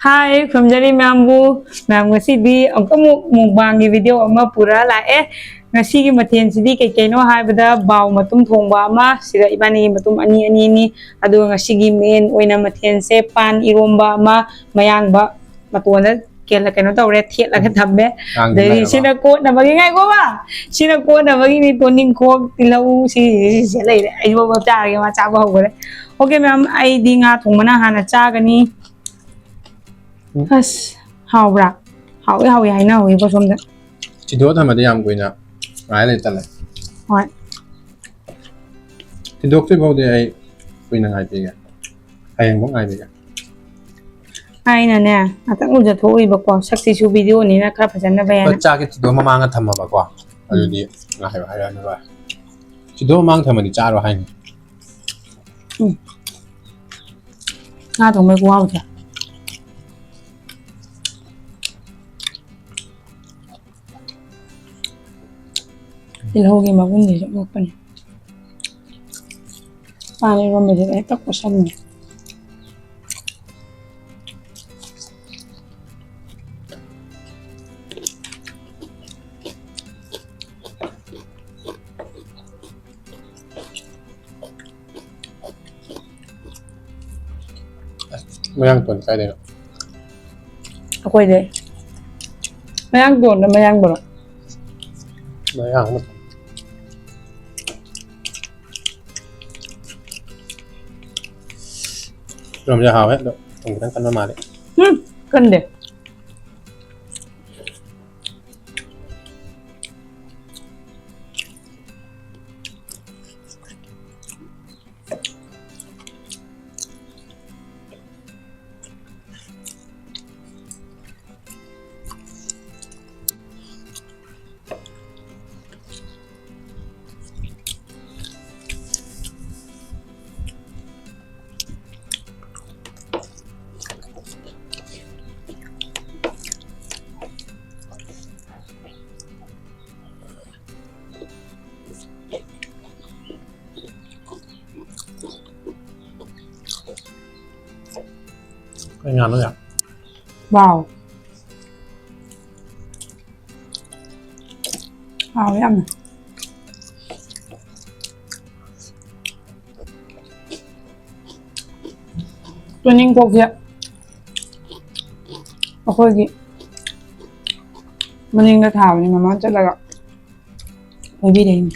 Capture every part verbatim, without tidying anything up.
ꯍꯥꯏ, ꯈꯨꯔꯨꯝꯖꯔꯤ ꯃꯌꯥꯝꯕꯨ꯫ ꯃꯌꯥꯝ, ꯉꯁꯤꯗꯤ ꯑꯃꯨꯛꯀ ꯑꯃꯨꯛ mukbangꯒꯤ video ꯑꯃ ꯄꯨꯔ ꯂꯥꯛꯑꯦ꯫ ꯉꯁꯤꯒꯤ ꯃꯊꯦꯜꯁꯤꯗꯤ ꯀꯩ ꯀꯩꯅꯣ ꯍꯥꯏꯕꯗ, ꯕꯥꯎ ꯃꯇꯨꯝ ꯊꯣꯡꯕ ꯑꯃ, ꯁꯤꯗ ꯏꯕꯥꯅꯤꯒꯤ ꯃꯇꯨꯝ ꯑꯅꯤ ꯑꯅꯤ ꯑꯅꯤ꯫ ꯑꯗꯨꯒ ꯉꯁꯤꯒꯤ main ꯑꯣꯏꯅ ꯃꯊꯦꯜꯁꯦ ꯄꯥꯟ ꯏꯔꯣꯝꯕ ꯑꯃ, ꯃꯌꯥꯡꯕ ꯃꯇꯣꯟꯗ ꯀꯦꯜꯂ-, ꯀꯩꯅꯣ ꯇꯧꯔꯦ, ꯊꯦꯠꯂꯒ ꯊꯝꯃꯦ꯫ ꯀꯥꯡꯗꯤ ꯑꯗꯩꯗꯤ ꯂꯩꯔꯕ? ꯁꯤꯅ ꯀꯣꯠꯅꯕꯒꯤ, ꯉꯥꯏꯈꯣꯕ, ꯁꯤꯅ ꯀꯣꯠꯅꯕꯒꯤꯅꯤ꯫ ꯇꯣꯅꯤꯡꯈꯣꯛ, ꯇꯤꯜꯍꯧ, ꯁꯤ, ꯁꯤ, ꯁꯤ ꯂꯩꯔꯦ꯫ ꯑꯩ ꯕꯣꯕ ꯆꯥꯔꯒꯦ, ꯃꯥ ꯆꯥꯕ ꯍꯧꯈꯔꯦ꯫ Okay ꯃꯌꯥꯝ, ꯑꯩꯗꯤ ꯉꯥ ꯊꯣꯡꯕꯅ ꯍꯥꯟꯅ ꯆꯥꯒꯅꯤ꯫ ꯎꯝ꯫ ꯑꯁ, ꯍꯥꯎꯕ꯭ꯔꯥ? ꯍꯥꯎꯏ, ꯍꯥꯎꯏ ꯍꯥꯏꯅꯍꯧꯋꯤꯀꯣ ꯁꯣꯝꯗ꯫ ꯊꯤꯗꯣꯛꯑ ꯊꯝꯃꯗꯤ ꯌꯥꯝ ꯀꯨꯏꯅ ꯉꯥꯏ ꯂꯩ ꯇꯜꯂꯦ꯫ ꯍꯣꯏ꯫ ꯊꯤꯗꯣꯛꯇ꯭ꯔꯤ ꯐꯥꯎꯗꯤ ꯑꯩ ꯀꯨꯏꯅ ꯉꯥꯏꯕꯤꯒꯦ꯫ ꯍꯌꯦꯡꯐꯥꯎ ꯉꯥꯏꯕꯤꯒꯦ꯫ ꯑꯩꯅꯅꯦ, ꯉꯥꯛꯇꯪ ꯂꯨꯖꯊꯣꯛꯎꯏꯕꯀꯣ, ꯁꯛꯁꯤꯁꯨ videoꯅꯤꯅ ꯈꯔ ꯐꯖꯅꯕ ꯍꯣꯏ, ꯍꯥꯏꯅ꯫ ꯆꯥꯛꯁꯦ ꯊꯤꯗꯣꯛꯑ ꯃꯃꯥꯡꯗ ꯊꯝꯃꯕꯀꯣ, ꯎꯝ꯫ ꯑꯗꯨꯗꯤ ꯉꯥꯏꯕ ꯍꯥꯏꯔꯛꯑꯅꯨ ꯚꯥꯏ꯫ ꯊꯤꯗꯣꯛꯑ ꯃꯃꯥꯡ ꯊꯝꯃꯗꯤ ꯆꯥꯔꯣ ꯍꯥꯏꯅꯤ꯫ ꯎꯝ꯫ ꯉꯥ ꯊꯣꯡꯕꯩ ꯈꯨꯍꯥꯎꯁꯦ꯫ ꯇꯤꯜꯍꯧꯒꯤ ꯃꯒꯨꯟꯁꯤꯁꯨ ꯑꯉꯛꯄꯅꯤ꯫ ꯄꯥꯟ ꯏꯔꯣꯟꯕꯁꯤꯗ ꯍꯦꯛꯇ ꯀꯣꯠꯁꯟꯅꯤ꯫ ꯑꯁ, ꯃꯌꯥꯡꯇꯣꯟ ꯀꯥꯏꯗꯩꯅꯣ? ꯑꯩꯈꯣꯏꯗꯩ꯫ ꯃꯌꯥꯡꯇꯣꯟꯗ ꯃꯌꯥꯡꯕꯔꯣ? ꯃꯌꯥꯡ ꯑꯃ꯫ ꯏꯔꯣꯝꯕꯁꯦ ꯍꯥꯎꯋꯦ, ꯑꯗꯣ ꯊꯨꯝ ꯈꯤꯇꯪ ꯀꯟꯕ ꯃꯥꯜꯂꯦ꯫ ꯎꯝ, ꯀꯟꯗꯦ꯫ ꯑꯩ ꯉꯥꯅꯨ ꯌꯥꯝ Wow. ꯍꯥꯎꯋꯦ ꯌꯥꯝꯅ꯫ ꯇꯨꯅꯤꯡꯈꯣꯛꯁꯦ ꯑꯩꯈꯣꯏꯒꯤ ꯃꯅꯤꯡꯗ ꯊꯥꯕꯅꯤ, ꯃꯃꯥ ꯆꯠꯂꯒ ꯐꯣꯏꯕꯤꯔꯛꯏꯅꯦ꯫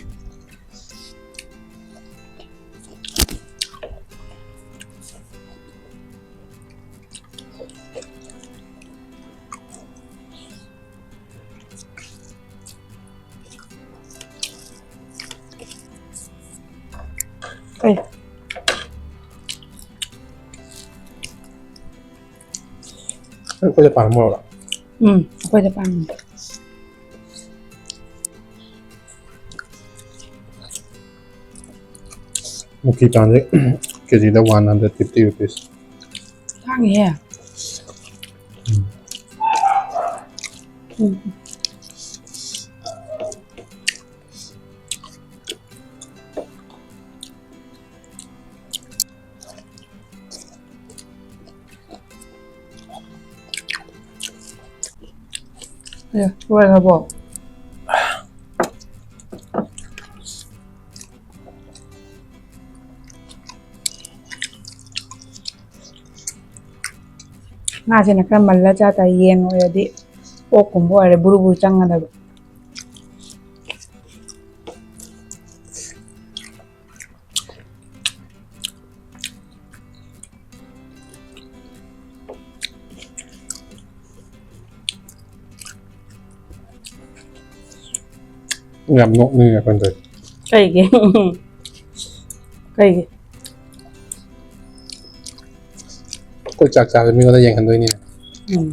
ꯀꯩ? ꯑꯩꯈꯣꯏꯗ ꯄꯥꯟꯕ ꯃꯣꯔꯣꯛꯂꯣ? ꯎꯝ, ꯑꯩꯈꯣꯏꯗ ꯄꯥꯟꯕꯅꯦ꯫ ꯃꯨꯀꯤ ꯄꯥꯟꯁꯦ ꯀꯦꯖꯤꯗ one hundred fifty rupees꯫ ꯇꯥꯡꯉꯤꯍꯦ꯫ ꯎꯝ꯫ ꯎꯝ꯫ ꯑꯦ, ꯂꯣꯏꯈ꯭ꯔꯕꯣ? ꯉꯥꯁꯤꯅ ꯈꯔ ꯃꯜꯂ ꯆꯥ ꯇꯥꯔꯦ꯫ ꯌꯦꯟ ꯑꯣꯏꯔꯗꯤ, ꯑꯣꯛꯀꯨꯝꯕ ꯑꯣꯏꯔꯗꯤ ꯕꯨꯔꯨ ꯕꯨꯔꯨ ꯆꯪꯒꯗꯕ꯫ ꯌꯥꯝ ꯅꯣꯛꯅꯤꯡꯉꯦ ꯑꯩꯈꯣꯏꯅ ꯇꯧꯔꯤꯁꯦ꯫ ꯀꯩꯒꯤ? ꯀꯩꯒꯤ? ꯑꯩꯈꯣꯏ ꯆꯥꯛ ꯆꯥꯕꯗ ꯃꯤꯉꯣꯟꯗ ꯌꯦꯡꯍꯟꯗꯣꯏꯅꯤꯅ꯫ ꯎꯝ꯫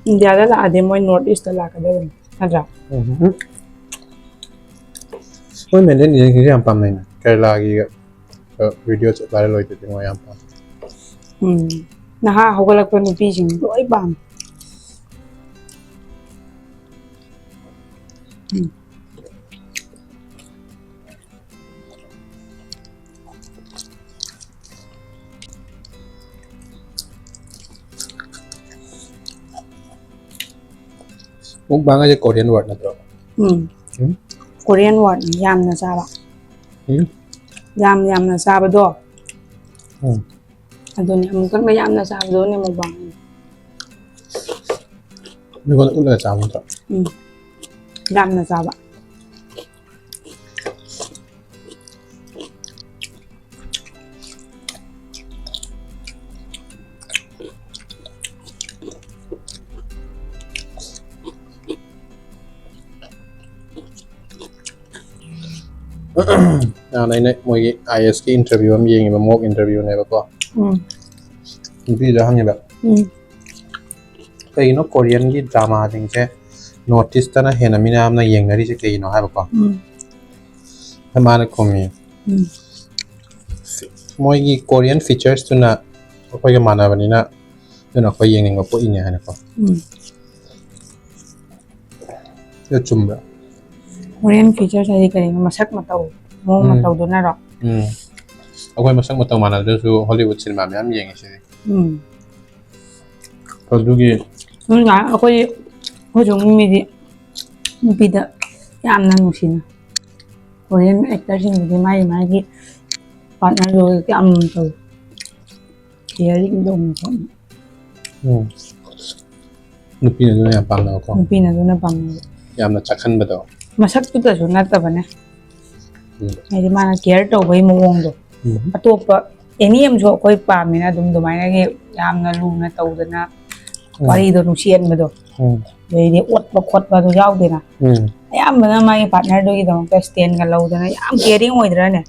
ꯏꯟꯗꯤꯌꯥꯗ ꯂꯥꯛꯑꯗꯤ ꯃꯣꯏ North East ꯇ ꯂꯥꯛꯀꯗꯕꯅꯤ, ꯅꯠꯇ꯭ꯔꯥ? ꯎꯝ꯫ ꯃꯣꯏ ꯃꯦꯟꯂꯦꯟ ꯌꯦꯡꯁꯤꯡꯁꯦ ꯌꯥꯝ ꯄꯥꯝꯅꯩꯅ, ꯀꯦꯔꯂꯥꯒꯤꯒ, ꯑ, video ꯆꯠ viral ꯑꯣꯏꯗꯨꯗꯤ ꯃꯣꯏ ꯌꯥꯝ ꯄꯥꯝꯃꯦ꯫ ꯎꯝ꯫ ꯅꯍꯥ ꯍꯧꯒꯠꯂꯛꯄ ꯅꯨꯄꯤꯁꯤꯡ ꯂꯣꯏ ꯄꯥꯝꯃꯦ꯫ ꯎꯝ꯫ Mukbang ꯍꯥꯏꯁꯦ Korean word ꯅꯠꯇ꯭ꯔꯣ? ꯎꯝ ꯎꯝ? Korean word ꯅꯤ, ꯌꯥꯝꯅ ꯆꯥꯕ. ꯎꯝ? ꯌꯥꯝ ꯌꯥꯝꯅ ꯆꯥꯕꯗꯣ. ꯎꯝ. ꯑꯗꯨꯅꯤ, ꯑꯃꯨꯛꯇꯪꯗ ꯌꯥꯝꯅ ꯆꯥꯕꯗꯣꯅꯦ mukbang. ꯃꯤꯉꯣꯟꯗ ꯎꯠꯂꯒ ꯆꯥꯕ ꯅꯠꯇ꯭ꯔꯣ? ꯎꯝ. ꯌꯥꯝꯅ ꯆꯥꯕ. ꯅꯍꯥꯟ ꯑꯩꯅ ꯃꯣꯏꯒꯤ ꯑꯥꯏ ꯑꯦꯁꯀꯤ interview ꯑꯃ ꯌꯦꯡꯉꯦꯕ, mock interview ꯅꯦꯕꯀꯣ. ꯎꯝ. ꯅꯨꯄꯤꯗ ꯍꯪꯉꯦꯕ, ꯎꯝ. "ꯀꯩꯒꯤꯅꯣ Korean ꯒꯤ drama ꯁꯤꯡꯁꯦ North East ꯇꯅ ꯍꯦꯟꯅ ꯃꯤꯅ ꯌꯥꯝꯅ ꯌꯦꯡꯅꯔꯤꯁꯦ ꯀꯩꯒꯤꯅꯣ?" ꯍꯥꯏꯕꯀꯣ. ꯎꯝ. ꯃꯥꯅ ꯈꯨꯝꯃꯤ, ꯎꯝ. "ꯃꯣꯏꯒꯤ Korean features ꯇꯨꯅ ꯑꯩꯈꯣꯏꯒ ꯃꯥꯟꯅꯕꯅꯤꯅ, ꯑꯗꯨꯅ ꯑꯩꯈꯣꯏ ꯌꯦꯡꯅꯤꯡꯕ ꯄꯣꯛꯏꯅꯦ" ꯍꯥꯏꯅꯀꯣ. ꯎꯝ. ꯑꯗꯨ ꯆꯨꯝꯕ꯭ꯔꯥ? Korean features ꯍꯥꯏꯗꯤ ꯀꯔꯤꯅꯣ? ꯃꯁꯛ ꯃꯇꯧ, ꯃꯑꯣꯡ ꯎꯝ. ꯃꯇꯧꯗꯨꯅꯔꯣ? ꯎꯝ. ꯑꯩꯈꯣꯏ ꯃꯁꯛ ꯃꯇꯧ ꯃꯥꯟꯅꯗ꯭ꯔꯁꯨ Hollywood ꯁꯤꯅꯦꯃꯥ ꯃꯌꯥꯝ ꯌꯦꯡꯉꯤꯁꯤꯗꯤ. ꯎꯝ. ꯑꯗꯨꯒꯤ ꯑꯗꯨꯅ ꯑꯩꯈꯣꯏ, ꯑꯩꯈꯣꯏꯁꯨ ꯃꯤꯗꯤ ꯅꯨꯄꯤꯗ ꯌꯥꯝꯅ ꯅꯨꯡꯁꯤꯅ, Korean actor ꯁꯤꯡꯗꯨꯗꯤ ꯃꯥꯒꯤ ꯃꯥꯒꯤ partner ꯗꯣ ꯌꯥꯝ ꯇꯧ, caring ꯇꯧꯅ ꯈꯣꯠꯅ. ꯎꯝ. ꯅꯨꯄꯤꯅ ꯑꯗꯨꯅ ꯌꯥꯝ ꯄꯥꯝꯅꯕꯀꯣ. ꯅꯨꯄꯤꯅ ꯑꯗꯨꯅ ꯄꯥꯝꯅꯕ. ꯌꯥꯝꯅ ꯆꯥꯛꯍꯟꯕꯗꯣ. ꯃꯁꯛꯇꯨꯗꯁꯨ ꯅꯠꯇꯕꯅꯦ. ꯎꯝ. ꯍꯥꯏꯗꯤ ꯃꯥꯅ care ꯇꯧꯕꯒꯤ ꯃꯑꯣꯡꯗꯣ. ꯎꯝ. ꯑꯇꯣꯞꯄ any ꯑꯃꯁꯨ ꯑꯩꯈꯣꯏ ꯄꯥꯝꯃꯤꯅ ꯑꯗꯨꯝ ꯑꯗꯨꯃꯥꯏꯅꯒꯤ ꯌꯥꯝꯅ ꯂꯨꯅ ꯇꯧꯗꯅ ꯎꯝ. ꯋꯥꯔꯤꯗꯣ ꯅꯨꯡꯁꯤꯍꯟꯕꯗꯣ. ꯎꯝ. ꯑꯗꯩꯗꯤ ꯑꯣꯠꯄ ꯈꯣꯠꯄꯗꯣ ꯌꯥꯎꯗꯦꯅ. ꯎꯝ. ꯑꯌꯥꯝꯕꯅ ꯃꯥꯒꯤ partner ꯗꯨꯒꯤꯗꯃꯛꯇ stand ꯒ ꯂꯧꯗꯅ ꯌꯥꯝ caring ꯑꯣꯏꯗ꯭ꯔꯅꯦ?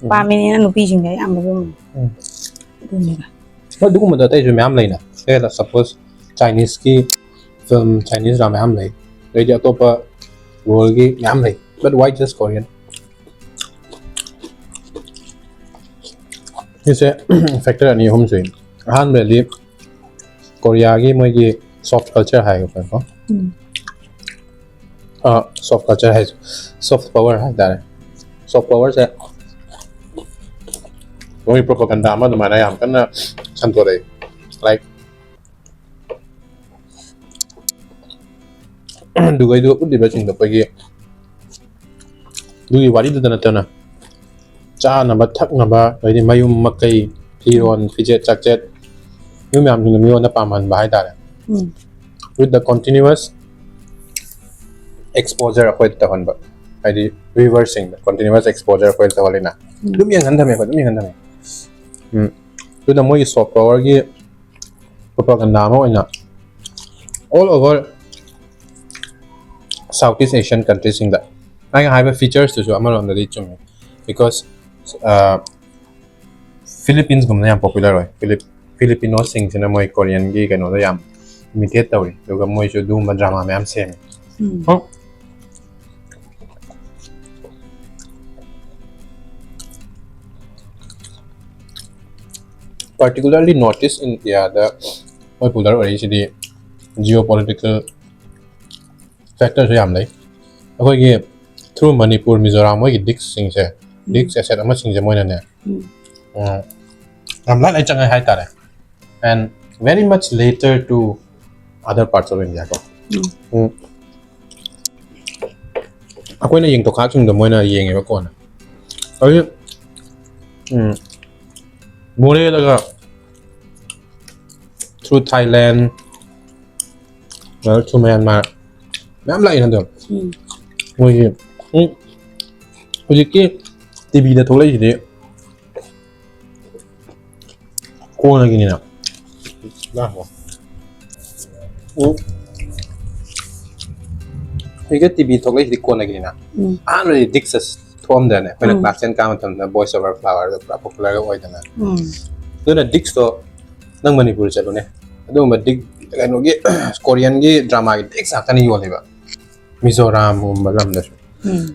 ꯎꯝ. ꯄꯥꯝꯃꯤꯅꯤꯅ ꯅꯨꯄꯤꯁꯤꯡꯗ ꯑꯌꯥꯝꯕ ꯑꯗꯨꯝ. ꯎꯝ. ꯑꯗꯨꯅꯤꯗ. ꯍꯣꯏ, ꯑꯗꯨꯒꯨꯝꯕꯗꯣ ꯑꯇꯩꯁꯨ ꯃꯌꯥꯝ ꯂꯩꯅ. ꯁꯦ, suppose Chinese ꯀꯤ film, Chinese drama ꯃꯌꯥꯝ ꯂꯩ, ꯑꯗꯩꯗꯤ ꯑꯇꯣꯞꯄ world ꯒꯤ ꯃꯌꯥꯝ ꯂꯩ, but why just Korean? ꯁꯤꯁꯦ factor ꯑꯅꯤ ꯑꯍꯨꯝ ꯁꯨꯏ꯫ ꯑꯍꯥꯟꯕꯗꯤ Korea ꯒꯤ ꯃꯣꯏꯒꯤ soft culture ꯍꯥꯏꯒꯗ꯭ꯔꯥꯀꯣ? ꯎꯝ. ꯑꯥ, soft culture ꯍꯥꯏꯁꯦ, soft power ꯍꯥꯏꯇꯥꯔꯦ. Soft power ꯁꯦ ꯃꯣꯏ propaganda ꯑꯃ ꯑꯗꯨꯃꯥꯏꯅ ꯌꯥꯝ ꯀꯟꯅ ꯁꯟꯗꯣꯔꯛꯑꯦ, like, ꯑꯗꯨꯒꯩꯗꯨ ꯎꯠꯂꯤꯕꯁꯤꯡꯗꯣ ꯑꯩꯈꯣꯏꯒꯤ ꯑꯗꯨꯒꯤ ꯋꯥꯔꯤꯗꯨꯗ ꯅꯠꯇꯅ ꯆꯥꯅꯕ ꯊꯛꯅꯕ, ꯑꯗꯩꯗꯤ ꯃꯌꯨꯝ ꯃꯀꯩ, ꯐꯤꯔꯣꯟ, ꯐꯤꯖꯦꯠ ꯆꯥꯛꯆꯦꯠ, ꯃꯤ ꯃꯌꯥꯝꯁꯤꯡꯗꯣ ꯃꯤꯉꯣꯟꯗ ꯄꯥꯝꯍꯟꯕ ꯍꯥꯏꯇꯥꯔꯦ꯫ ꯎꯝ With the continuous exposure ꯑꯩꯈꯣꯏꯗ ꯇꯧꯍꯟꯕ, ꯍꯥꯏꯗꯤ viewerꯁꯤꯡꯗ continuous exposure ꯑꯩꯈꯣꯏꯗ ꯇꯧꯍꯜꯂꯤꯅ꯫ ꯎꯝ꯫ ꯑꯗꯨꯝ ꯌꯦꯡꯍꯟ ꯊꯝꯃꯦ ꯑꯩꯈꯣꯏ, ꯑꯗꯨꯝ ꯌꯦꯡꯍꯟ ꯊꯝꯃꯦ꯫ ꯎꯝ꯫ ꯑꯗꯨꯅ ꯃꯣꯏꯒꯤ soft powerꯒꯤ propaganda ꯑꯃ ꯑꯣꯏꯅ all over Southeast Asian countryꯁꯤꯡꯗ ꯑꯩꯅ ꯍꯥꯏꯕ featuresꯇꯨꯁꯨ ꯑꯃꯔꯣꯝꯗꯗꯤ ꯆꯨꯝꯃꯤ, because Philippinesꯒꯨꯝꯕꯅ ꯌꯥꯝ popular ꯑꯣꯏ꯫ Philip Filipinoꯁꯤꯡꯁꯤꯅ ꯃꯣꯏ Koreanꯒꯤ ꯀꯩꯅꯣꯗ ꯌꯥꯝ imitate ꯇꯧꯔꯤ, ꯑꯗꯨꯒ ꯃꯣꯏꯁꯨ ꯑꯗꯨꯒꯨꯝꯕ drama ꯃꯌꯥꯝ ꯁꯦꯝꯃꯤ꯫ ꯎꯝ ꯍꯣꯏ꯫ Particularly North East Indiaꯗ ꯃꯣꯏ popular ꯑꯣꯏꯔꯤꯁꯤꯗꯤ geopolitical factorꯁꯨ ꯌꯥꯝ ꯂꯩ꯫ ꯑꯩꯈꯣꯏꯒꯤ through ꯃꯅꯤꯄꯨꯔ, ꯃꯤꯖꯣꯔꯥꯝ ꯃꯣꯏꯒꯤ digsꯁꯤꯡꯁꯦ, digs asset ꯑꯃꯁꯤꯡꯁꯦ ꯃꯣꯏꯅꯅꯦ, ꯎꯝ ꯎꯝ, ꯌꯥꯝ ꯂꯥꯏꯅ ꯆꯪꯉꯦ ꯍꯥꯏꯇꯥꯔꯦ꯫ And very much later to other parts of India ꯀꯣ꯫ ꯎꯝ ꯎꯝ꯫ ꯑꯩꯈꯣꯏꯅ ꯌꯦꯡꯊꯣꯛꯈꯥꯛꯁꯤꯡꯗꯣ ꯃꯣꯏꯅ ꯌꯦꯡꯉꯦꯕ ꯀꯣꯟꯅ꯫ ꯑꯗꯨ ꯎꯝ, ꯃꯣꯔꯦꯗꯒ through Thailand, through Myanmar ꯃꯌꯥꯝ ꯂꯥꯛꯏꯅ ꯑꯗꯨꯝ꯫ ꯎꯝ ꯃꯣꯏꯒꯤ ꯎꯝ, ꯍꯧꯖꯤꯛꯀꯤ ꯇꯤꯚꯤꯗ ꯊꯣꯛꯂꯛꯏꯁꯤꯗꯤ ꯀꯣꯟꯅꯒꯤꯅꯤꯅ꯫ ꯎꯝ꯫ ꯍꯧꯖꯤꯛꯀꯤ ꯇꯤꯚꯤ ꯊꯣꯛꯂꯛꯏꯁꯤꯗꯤ ꯀꯣꯟꯅꯒꯤꯅꯤꯅ꯫ ꯎꯝ ꯑꯍꯥꯟꯕꯗꯤ digsꯇ ꯊꯣꯛꯑꯝꯗ꯭ꯔꯅꯦ, ꯑꯩꯈꯣꯏꯅ ꯎꯝ꯫ Class ten ꯀꯥꯕ ꯃꯇꯝꯗ Boys Over Flowerꯗ ꯄꯨꯔꯥ popularꯒ ꯑꯣꯏꯗꯅ꯫ ꯎꯝ ꯑꯗꯨꯅ digsꯇꯣ ꯅꯪ ꯃꯅꯤꯄꯨꯔ ꯆꯠꯂꯨꯅꯦ, ꯑꯗꯨꯒꯨꯝꯕ dig ꯀꯩꯅꯣꯒꯤ Koreanꯒꯤ dramaꯒꯤ digs ꯉꯥꯛꯇꯅ ꯌꯣꯜꯂꯤꯕ꯫ ꯃꯤꯖꯣꯔꯥꯝꯒꯨꯝꯕ ꯂꯝꯗꯁꯨ꯫ ꯎꯝ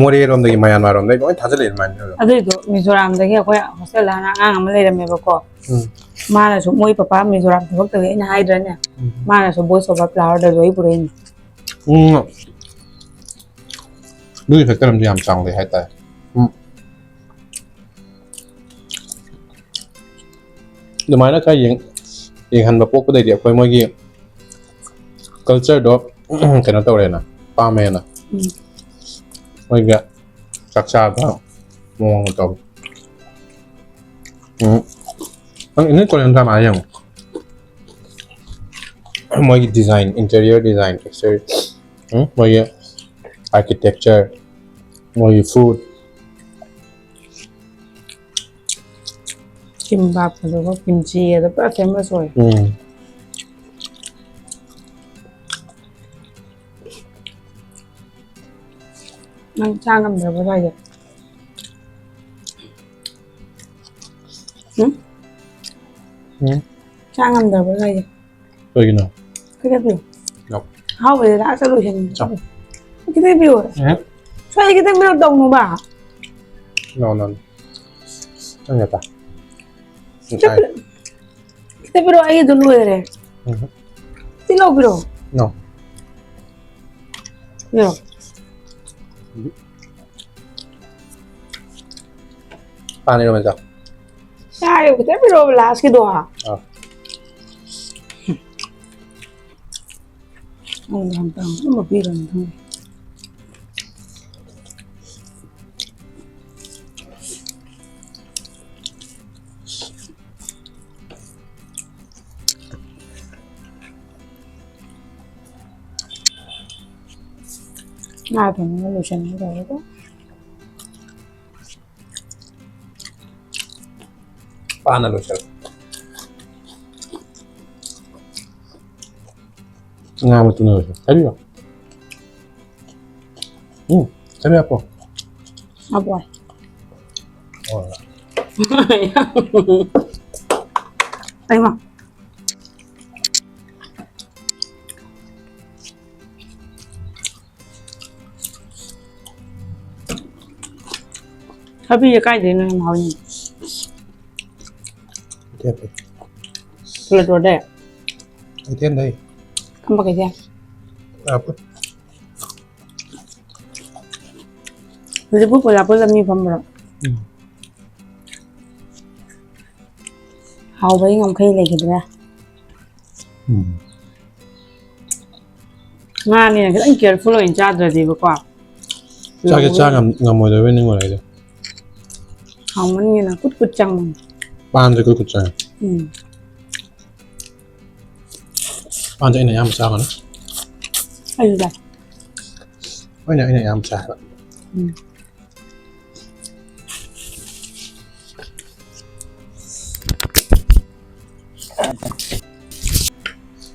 ꯃꯣꯔꯦꯔꯣꯝꯗꯒꯤ, ꯃꯌꯥꯟꯃꯥꯔꯣꯝꯗꯒꯤ ꯂꯣꯏ ꯊꯥꯖꯤꯜꯂꯛꯑꯦ ꯑꯗꯨꯃꯥꯏꯅ ꯇꯧꯔꯒ꯫ ꯑꯗꯨꯏꯗꯣ ꯃꯤꯖꯣꯔꯥꯝꯗꯒꯤ ꯑꯩꯈꯣꯏ hostelꯗ ꯍꯥꯟꯅ ꯑꯉꯥꯡ ꯑꯃ ꯂꯩꯔꯝꯃꯦꯕꯀꯣ꯫ ꯎꯝ꯫ ꯃꯥꯅꯁꯨ ꯃꯣꯏ ꯄꯄꯥ ꯃꯤꯖꯣꯔꯥꯝ ꯊꯕꯛ ꯇꯧꯋꯤ ꯑꯩꯅ ꯍꯥꯏꯗ꯭ꯔꯅꯦ꯫ ꯎꯝ꯫ ꯃꯥꯅꯁꯨ Boys Over Flowerꯗ ꯂꯣꯏ ꯄꯨꯔꯛꯏꯅꯤ꯫ ꯎꯝ꯫ ꯑꯗꯨꯒꯤ factor ꯑꯃꯗꯤ ꯌꯥꯝ ꯆꯥꯎꯅ ꯂꯩ ꯍꯥꯏꯇꯥꯔꯦ꯫ ꯎꯝ꯫ ꯑꯗꯨꯃꯥꯏꯅ ꯈꯔ ꯌꯦꯡ-, ꯌꯦꯡꯍꯟꯕ ꯄꯣꯛꯄꯗꯩꯗꯤ ꯑꯩꯈꯣꯏ ꯃꯣꯏꯒꯤ cultureꯗꯣ ꯀꯩꯅꯣ ꯇꯧꯔꯦꯅ, ꯄꯥꯝꯃꯦꯅ꯫ ꯎꯝ꯫ ꯃꯣꯏꯒꯤ ꯆꯥꯛ ꯆꯥꯕ ꯃꯑꯣꯡ ꯇꯧ꯫ ꯎꯝ꯫ ꯅꯪ ꯏꯅꯤꯠ ꯀꯣꯔꯤꯌꯟ ꯗ꯭ꯔꯃꯥ ꯌꯦꯡꯉꯣ꯫ ꯃꯣꯏꯒꯤ ꯗꯤꯖꯥꯏꯟ, ꯏꯟꯇꯤꯔꯤꯌꯔ ꯗꯤꯖꯥꯏꯟ, ꯑꯦꯛꯁꯇꯤꯔꯤꯌꯔ, ꯎꯝ, ꯃꯣꯏꯒꯤ ꯑꯥꯔꯀꯤꯇꯦꯛꯆꯔ, ꯃꯣꯏꯒꯤ ꯐꯨꯗ꯫ ꯀꯤꯝꯕꯥꯞ ꯑꯗꯨꯒ ꯀꯤꯝꯆꯤ ꯑꯗꯨ ꯄꯨꯔꯥ ꯐꯦꯃꯁ ꯑꯣꯏ꯫ ꯎꯝ꯫ ꯅꯪ ꯆꯥ ꯉꯝꯗ꯭ꯔꯕꯣ ꯑꯗꯨꯋꯥꯏꯗ? ꯎꯝ? ꯎꯝ꯫ ꯆꯥ ꯉꯝꯗ꯭ꯔꯕꯣ ꯑꯗꯨꯋꯥꯏꯗ? ꯀꯩꯒꯤꯅꯣ? ꯈꯤꯇꯪ ꯄꯤꯌꯨ꯫ ꯂꯧ꯫ ꯑꯍꯥꯎꯕꯗ ꯂꯥꯁꯇ ꯂꯣꯏꯁꯟ-, ꯆꯥꯎ꯫ ꯈꯤꯇꯪ ꯄꯤꯌꯨ꯫ ꯎꯝ꯫ ꯁ꯭ꯋꯥꯏꯗ ꯈꯤꯇꯪ ꯄꯤꯔꯛ ꯇꯧꯅꯨꯕ꯫ No, no, no. ꯅꯪ ꯅꯠꯇ꯫ ꯈꯤꯇꯪ ꯄꯤꯔꯛꯑꯣ, ꯑꯩ ꯑꯗꯨꯝ ꯂꯣꯏꯔꯦ꯫ ꯎꯝ꯫ ꯇꯤꯜꯍꯧ ꯄꯤꯔꯛꯑꯣ꯫ No. ꯄꯤꯔꯛꯑꯣ꯫ ꯄꯥꯟ ꯏꯔꯣꯟꯕ ꯆꯥꯎ꯫ ꯌꯥꯔꯦ, ꯈꯤꯇꯪ ꯄꯤꯔꯛꯑꯣ ꯂꯥꯁꯀꯤꯗꯣ꯫ ꯑꯥ꯫ ꯑꯩ ꯌꯥꯝ ꯇꯥꯡꯕ ꯑꯃ ꯄꯤꯔꯝꯗ꯭ꯔꯦ꯫ ꯉꯥ ꯊꯣꯡꯕ ꯂꯣꯏꯁꯟꯒꯦ ꯇꯧꯔꯒ꯫ ꯄꯥꯅ ꯂꯣꯏꯁꯜꯂꯦ꯫ ꯉꯥ ꯃꯇꯨꯝ ꯂꯣꯏꯁꯜꯂꯦ꯫ ꯍꯥꯏꯕꯤꯌꯣ꯫ ꯎꯝ, ꯍꯥꯏꯕꯤꯌꯣ꯫ ꯑꯕꯣꯏ꯫ ꯍꯣꯏ꯫ ꯑꯩꯃ꯫ ꯊꯕꯤꯁꯦ ꯀꯥꯏꯗꯩꯅꯣ ꯌꯥꯝ ꯍꯥꯎꯋꯤ꯫ ꯀꯩꯊꯦꯜꯗꯩ꯫ ꯄ꯭ꯂꯦꯇꯣꯔꯗꯩ꯫ ꯀꯩꯊꯦꯜꯗꯩ꯫ ꯀꯝꯕ ꯀꯩꯊꯦꯜ? ꯂꯥꯞꯄ꯫ ꯍꯧꯖꯤꯛꯄꯨ ꯄꯣꯂꯥꯄꯨꯔꯗ ꯃꯤ ꯐꯝꯕ꯭ꯔꯣ? ꯎꯝ꯫ ꯍꯥꯎꯕꯒꯤ ꯉꯝꯈꯩ ꯂꯩꯈꯤꯗ꯭ꯔꯦ꯫ ꯎꯝ꯫ ꯉꯥꯅꯤꯅ ꯈꯤꯇꯪ careful ꯑꯣꯏꯅ ꯆꯥꯗ꯭ꯔꯗꯤꯕꯀꯣ꯫ ꯆꯥꯒꯦ ꯆꯥ ꯉꯝ-, ꯉꯝꯃꯣꯏꯗꯣꯏꯕ ꯅꯤꯡꯉꯨꯔꯦ ꯑꯩꯗꯤ꯫ ꯍꯥꯎꯃꯟꯒꯤꯅ ꯀꯨꯠ ꯀꯨꯠ ꯆꯪꯕꯅꯤ꯫ ꯄꯥꯟꯁꯦ ꯀꯨꯠ ꯀꯨꯠ ꯆꯪꯉꯦ꯫ ꯎꯝ꯫ ꯄꯥꯟꯁꯦ ꯑꯩꯅ ꯑꯌꯥꯝꯕ ꯆꯥꯒꯅꯤ꯫ ꯑꯩꯁꯨ ꯆꯥꯏ꯫ ꯑꯩꯅ, ꯑꯩꯅ ꯑꯌꯥꯝꯕ ꯆꯥꯏ ꯍꯥꯏꯕ꯫ ꯎꯝ꯫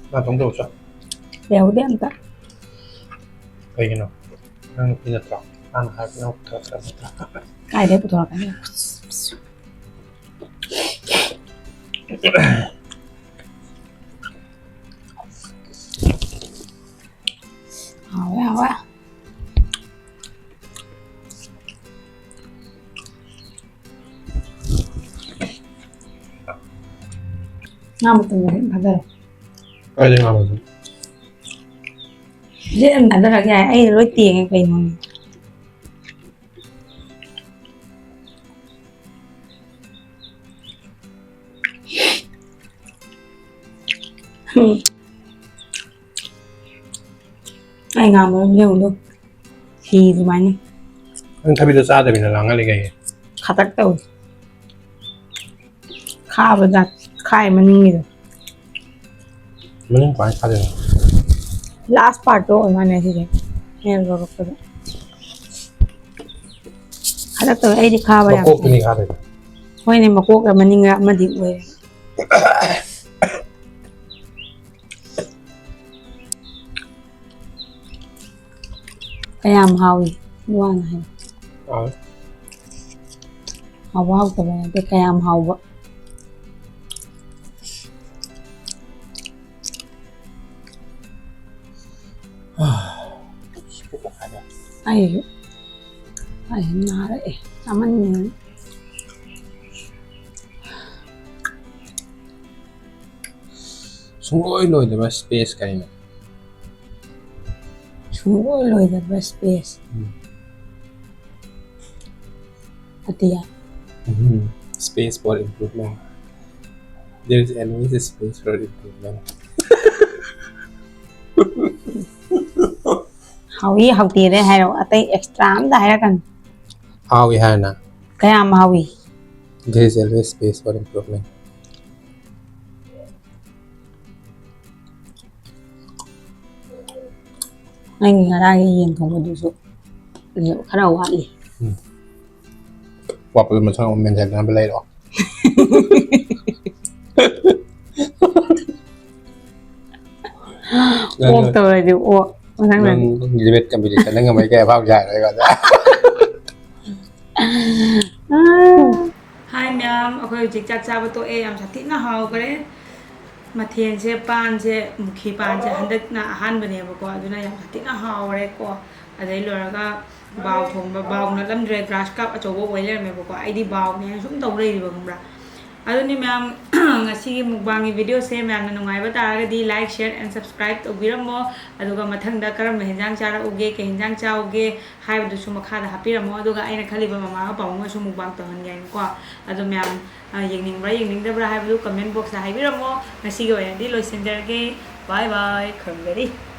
ꯉꯥ ꯊꯣꯡ ꯇꯧꯁꯦ꯫ ꯌꯥꯎꯗꯦ ꯑꯝꯇ꯫ ꯀꯩꯒꯤꯅꯣ? ꯅꯪ ꯅꯨꯄꯤ ꯅꯠꯇ꯭ꯔꯣ? ꯃꯥꯅ ꯍꯥꯏꯕ ꯅꯪ ꯄꯨꯊꯣꯔꯛꯀꯗꯕ ꯅꯠꯇ꯭ꯔꯣ? ꯀꯥꯏꯗꯩ ꯄꯨꯊꯣꯔꯛꯀꯅꯤ? ꯍꯥꯎꯋꯦ, ꯍꯥꯎꯋꯦ꯫ ꯉꯥ ꯃꯇꯨꯝ ꯃꯔꯤ ꯊꯥꯗꯔꯣ꯫ ꯀꯥꯏꯗꯩ ꯉꯥ ꯃꯇꯨꯝ? ꯁꯤꯗꯩ ꯑꯗꯨꯝ ꯊꯥꯗꯔꯛ ꯌꯥꯏ꯫ ꯑꯩ ꯂꯣꯏ ꯇꯦꯡꯉꯦ ꯀꯩꯅꯣꯅꯦ꯫ ꯎꯝ꯫ ꯑꯩ ꯉꯥ ꯃꯔꯨꯝ ꯌꯦꯡꯉꯨꯗꯣ꯫ ꯍꯤ ꯑꯗꯨꯃꯥꯏꯅ꯫ ꯅꯪ ꯊꯕꯤꯗꯣ ꯆꯥꯗꯕꯤꯗ ꯂꯥꯡꯍꯜꯂꯤ ꯀꯩꯒꯤ? ꯈꯇꯛ ꯇꯧꯏ꯫ ꯈꯥꯕ ꯖꯥꯠ, ꯈꯥꯏ ꯃꯅꯤꯡꯒꯤꯗꯣ꯫ ꯃꯅꯤꯡ ꯀꯃꯥꯏꯅ ꯈꯥꯗꯣꯏꯅꯣ? Last partꯇꯣ ꯑꯣꯏ ꯃꯥꯜꯂꯦ ꯁꯤꯁꯦ꯫ ꯍꯦꯛ ꯂꯧꯔꯛꯄꯗ꯫ ꯈꯇꯛ ꯇꯧꯏ, ꯑꯩꯗꯤ ꯈꯥꯕ ꯌꯥꯝ ꯃꯀꯣꯛꯇꯨꯅꯤ ꯈꯥꯗꯣꯏꯗꯣ꯫ ꯍꯣꯏꯅꯦ, ꯃꯀꯣꯛꯂ ꯃꯅꯤꯡꯂ ꯑꯃꯗꯤ ꯑꯣꯏꯔꯦ꯫ ꯀꯌꯥꯝ ꯍꯥꯎꯏ? ꯋꯥꯅ ꯍꯥꯏ꯫ ꯍꯥꯎꯏ꯫ ꯍꯥꯎꯕ ꯍꯥꯎꯇꯕ ꯅꯠꯇꯦ, ꯀꯌꯥꯝ ꯍꯥꯎꯕ꯫ ꯑꯩꯁꯨ, ꯑꯩꯁꯨ ꯅꯥꯔꯛꯑꯦ ꯆꯥꯃꯟꯗꯅ꯫ ꯁꯨꯡꯂꯣꯏ ꯂꯣꯏꯗꯕ space ꯀꯥꯏꯅ꯫ ꯁꯨꯡꯂꯣꯏ ꯂꯣꯏꯗꯕ space꯫ ꯎꯝ꯫ ꯑꯇꯤꯌꯥ꯫ ꯎꯝ꯫ Space for improvement. There is always a space for improvement. ꯍꯥꯎꯏ ꯍꯥꯎꯇꯦꯗ ꯍꯥꯏꯔꯣ, ꯑꯇꯩ ꯑꯦꯛꯁꯇ꯭ꯔꯥ ꯑꯝꯇ ꯍꯥꯏꯔꯛꯀꯅꯨ꯫ ꯍꯥꯎꯏ ꯍꯥꯏꯅ ꯀꯌꯥꯝ ꯍꯥꯎꯏ? There is always space for improvement. ꯅꯪꯒꯤ ꯉꯔꯥꯡꯒꯤ ꯌꯦꯟ ꯊꯣꯡꯕꯗꯨꯁꯨ ꯈꯔ ꯋꯥꯠꯂꯤ꯫ ꯋꯥꯠꯄꯗꯣ ꯃꯊꯪ ꯑꯃꯨꯛ ꯃꯦꯟꯁꯤꯟꯅꯕ ꯂꯩꯔꯣ? ꯑꯣꯛ ꯇꯧꯔꯗꯤ ꯑꯣꯛ ꯃꯊꯪꯗ꯫ ꯅꯪ ꯗꯤꯕꯦꯠ ꯀꯝꯄꯤꯇꯤꯁꯟꯗ ꯉꯝꯃꯛꯏ ꯀꯩ ꯑꯐꯥꯎ ꯁꯥꯏꯅꯣ ꯑꯩꯉꯣꯟꯗ? ꯍꯥꯏ ꯃꯌꯥꯝ, ꯑꯩꯈꯣꯏ ꯍꯧꯖꯤꯛ ꯆꯥꯛ ꯆꯥꯕ ꯇꯣꯛꯑꯦ, ꯌꯥꯝ ꯁꯥꯊꯤꯅ ꯍꯥꯎꯈ꯭ꯔꯦ꯫ ꯃꯊꯦꯜꯁꯦ ꯄꯥꯟꯁꯦ, ꯃꯨꯈꯤ ꯄꯥꯟꯁꯦ ꯍꯟꯗꯛꯅ ꯑꯍꯥꯟꯕꯅꯦꯕꯀꯣ, ꯑꯗꯨꯅ ꯌꯥꯝ ꯁꯥꯊꯤꯅ ꯍꯥꯎꯔꯦꯀꯣ꯫ ꯑꯗꯩ ꯂꯣꯏꯔꯒ ꯕꯥꯎ ꯊꯣꯡꯕ, ꯕꯥꯎ ꯅꯠꯂꯝꯗ꯭ꯔꯦ, ꯒ꯭ꯔꯥꯁ ꯀꯥꯞ ꯑꯆꯧꯕ ꯑꯣꯏ ꯂꯩꯔꯝꯃꯦꯕꯀꯣ꯫ ꯑꯩꯗꯤ ꯕꯥꯎꯅꯦꯅ ꯁꯨꯝ ꯇꯧ ꯂꯩꯔꯤꯕ, ꯈꯪꯕ꯭ꯔꯥ? ꯑꯗꯨꯅꯤ ꯃꯌꯥꯝ, ꯉꯁꯤꯒꯤ ꯃꯨꯛꯕꯥꯡꯒꯤ ꯚꯤꯗꯤꯑꯣꯁꯦ ꯃꯌꯥꯝꯅ ꯅꯨꯡꯉꯥꯏꯕ ꯇꯥꯔꯒꯗꯤ like, share and subscribe ꯇꯧꯕꯤꯔꯝꯃꯣ꯫ ꯑꯗꯨꯒ ꯃꯊꯪꯗ ꯀꯔꯝꯕ ꯍꯦꯟꯖꯥꯡ ꯆꯥꯔꯛꯎꯒꯦ, ꯀꯩ ꯍꯦꯟꯖꯥꯡ ꯆꯥꯎꯒꯦ ꯍꯥꯏꯕꯗꯨꯁꯨ ꯃꯈꯥꯗ ꯍꯥꯞꯄꯤꯔꯝꯃꯣ꯫ ꯑꯗꯨꯒ ꯑꯩꯅ ꯈꯜꯂꯤꯕ ꯃꯃꯥꯒ ꯄꯥꯕꯨꯡꯒꯁꯨ ꯃꯨꯛꯕꯥꯡ ꯇꯧꯍꯟꯒꯦ ꯍꯥꯏꯅꯀꯣ꯫ ꯑꯗꯣ ꯃꯌꯥꯝ, ꯑ, ꯌꯦꯡꯅꯤꯡꯕ꯭ꯔꯥ ꯌꯦꯡꯅꯤꯡꯗꯕ꯭ꯔꯥ ꯍꯥꯏꯕꯗꯨ comment box ꯇ ꯍꯥꯏꯕꯤꯔꯝꯃꯣ꯫ ꯉꯁꯤꯒꯤ ꯑꯣꯏꯅꯗꯤ ꯂꯣꯏꯁꯤꯟꯖꯔꯒꯦ꯫ Bye bye꯫ ꯈꯨꯔꯨꯝꯖꯔꯤ꯫